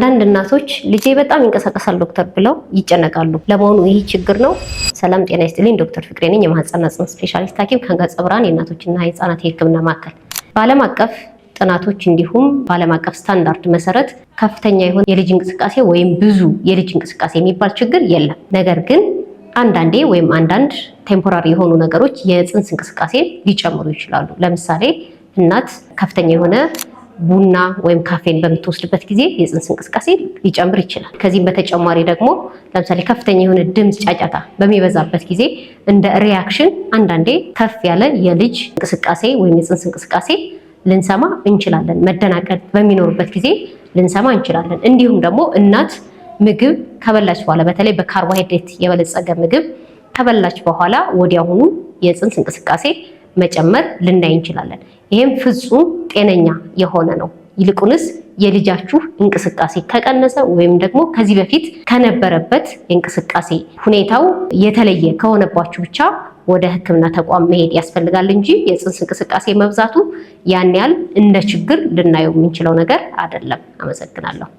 አንዳንድ እናቶች ልጄ በጣም ይንቀሳቀሳል ዶክተር ብለው ይጨነቃሉ። ለመሆኑ ይህ ችግር ነው? ሰላም ጤና ይስጥልኝ። ዶክተር ፍቅሬ ነኝ፣ የማህፀንና ጽንስ ስፔሻሊስት ሐኪም ከአንቀጸ ብርሃን የእናቶችና የህፃናት የህክምና ማዕከል። በዓለም አቀፍ ጥናቶች እንዲሁም በዓለም አቀፍ ስታንዳርድ መሰረት ከፍተኛ የሆነ የልጅ እንቅስቃሴ ወይም ብዙ የልጅ እንቅስቃሴ የሚባል ችግር የለም። ነገር ግን አንዳንዴ ወይም አንዳንድ temporary የሆኑ ነገሮች የፅንስ እንቅስቃሴን ሊጨምሩ ይችላሉ። ለምሳሌ እናት ከፍተኛ የሆነ ቡና ወይም ካፌን በምትወስድበት ጊዜ የፅንስ እንቅስቃሴ ሊጨምር ይችላል። ከዚህም በተጨማሪ ደግሞ ለምሳሌ ከፍተኛ የሆነ ድምፅ ጫጫታ በሚበዛበት ጊዜ እንደ reaction አንዳንዴ ከፍ ያለ የልጅ እንቅስቃሴ ወይም የፅንስ እንቅስቃሴ ልንሰማ እንችላለን። መደናቀጥ በሚኖርበት ጊዜ ልንሰማ እንችላለን። እንዲሁም ደግሞ እናት ምግብ ከበላች በኋላ፣ በተለይ በካርቦሃይድሬት የበለጸገ ምግብ ከበላች በኋላ፣ ወዲያውኑ የፅንስ እንቅስቃሴ መጨመር ልናይ እንችላለን። ይሄም ፍጹም ጤነኛ የሆነ ነው። ይልቁንስ የልጃችሁ እንቅስቃሴ ከቀነሰ ወይም ደግሞ ከዚህ በፊት ከነበረበት የእንቅስቃሴ ሁኔታው የተለየ ከሆነባችሁ ብቻ ወደ ሕክምና ተቋም መሄድ ያስፈልጋል እንጂ የፅንስ እንቅስቃሴ መብዛቱ ያን ያህል እንደ ችግር ልናየው የምንችለው ነገር አይደለም። አመሰግናለሁ።